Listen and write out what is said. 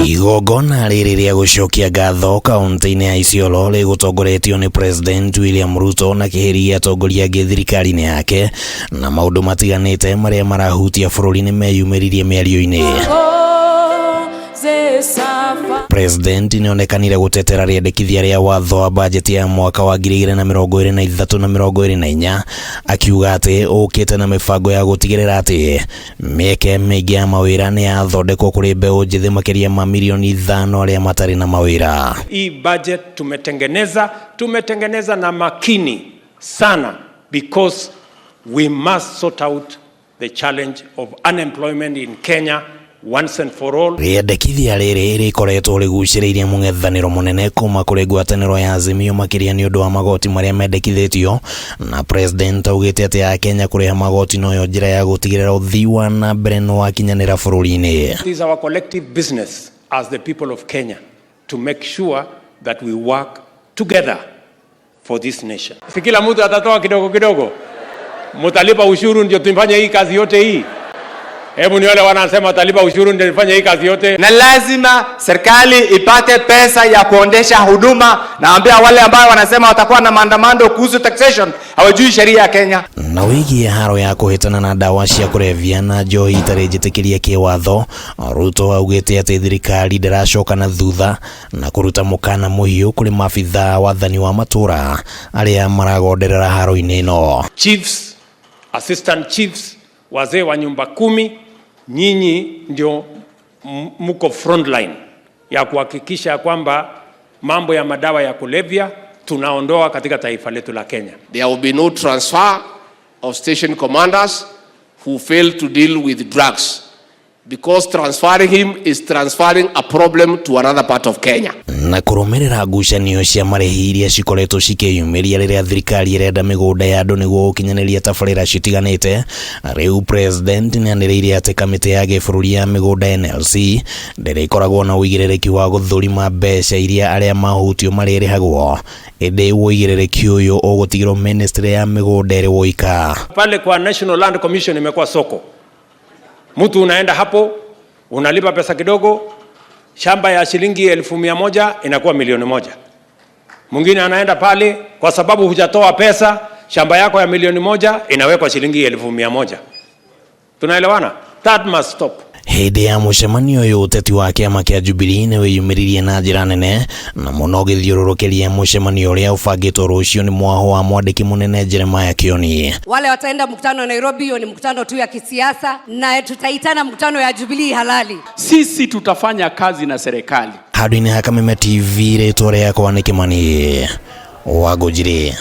Igongona rĩrĩ rĩa gũcokia ngatho kaunti-inĩ ya Isiolo rĩgũtongoretio nĩ President William Ruto na kĩhĩri gĩa atongoria angĩ thirikari-inĩ yake, na maũndũ matiganĩte marĩa marahutia bũrũri nĩ meyumĩririe mĩario-inĩ. President nĩonekanire gũtetera rĩendekithia rĩa watho wa bajeti ya mwaka wa 2023 na 24, akiuga atĩ ũkĩte na mĩbango ya gũtigĩrĩra atĩ mĩeke mĩingĩ ya mawĩra nĩ yathondekwo kũrĩ mbeũ njĩthĩ makĩria ma milioni 5 arĩa matarĩ na mawĩra. Hii budget tumetengeneza na makini sana because we must sort out the challenge of unemployment in Kenya once and for all. Rĩendekithia rĩrĩ rĩkoretwo rĩgucĩrĩirie mũng'ethanĩro mũnene kuma kũrĩ ngwatanĩro ya Azimio, makĩria nĩ ũndũ wa magoti marĩa mendekithĩtio, na President augĩte atĩ Akenya kũrĩha magoti noyo njĩra ya gũtigĩrĩra ũthii wa na mbere nĩ wakinyanĩra bũrũri-inĩ. It is our collective business as the people of Kenya to make sure that we work together for this nation. Si kila mtu atatoa kidogo kidogo, mutalipa ushuru ndio tufanye hii kazi yote hii. Hebu ni wale wanasema watalipa ushuru ndio nifanye hii kazi yote. Na lazima serikali ipate pesa ya kuondesha huduma. Naambia wale ambao wanasema watakuwa na maandamano kuhusu taxation hawajui sheria ya Kenya. Na wĩgiĩ haro ya kũhĩtana na ndawa cia kũrebia na njohi itarĩ njĩtĩkĩrie kĩwatho, Ruto augĩte atĩ thirikari ndĩracoka na thutha na kũruta mũkana mũhiũ kũrĩ maabithaa wathani wa matũra arĩa maragonderera haro-inĩ ĩno. Chiefs, assistant chiefs, wazee wa nyumba kumi, nyinyi ndio mko frontline ya kuhakikisha kwamba mambo ya madawa ya kulevya tunaondoa katika taifa letu la Kenya. There will be no transfer of station commanders who fail to deal with drugs, because transferring him is transferring a problem to another part of Kenya. Na kũrũmĩrĩra ngucanio cia marĩhi iria cikoretwo cikĩyumĩria rĩrĩa thirikari ĩrenda mĩgũnda ya andũ nĩguo gũkinyanĩria tabarĩra citiganĩte, rĩu President nĩanĩrĩire atĩ kamĩtĩ ya gĩbũrũri ya mĩgũnda NLC ndĩrĩkoragwo na ũigĩrĩrĩki wa gũthũrima mbeca iria arĩa mahutio marĩrĩhagwo, ĩndĩ ũigĩrĩrĩki ũyũ ũgũtigĩrwo ministry ya mĩgũnda ĩrĩ woika. Pale kwa National Land Commission imekuwa soko. Mtu unaenda hapo unalipa pesa kidogo, shamba ya shilingi 100,000 inakuwa 1,000,000. Mwingine anaenda pale kwa sababu hujatoa pesa, shamba yako ya 1,000,000 inawekwa shilingi 100,000. Tunaelewana? That must stop. Hĩndĩ ya mũcemanio ũyũ, ũteti wa kĩama kĩa Jubilee nĩ wĩyumĩririe na njĩra nene na mũno ũgĩthiũrũrũkĩria mũcemanio ũrĩa ũbangĩtwo rũciũ nĩ mwaho wa mwandĩki mũnene Jeremiah Kioni. Wale wataenda mkutano wa Nairobi, hiyo ni mkutano tu ya kisiasa, na tutaitana mkutano ya Jubilee halali. Sisi tutafanya kazi na serikali. Handũ-inĩ ha Kameme TV, rĩtwa rĩakwa nĩ Kĩmani Wangũnjiri.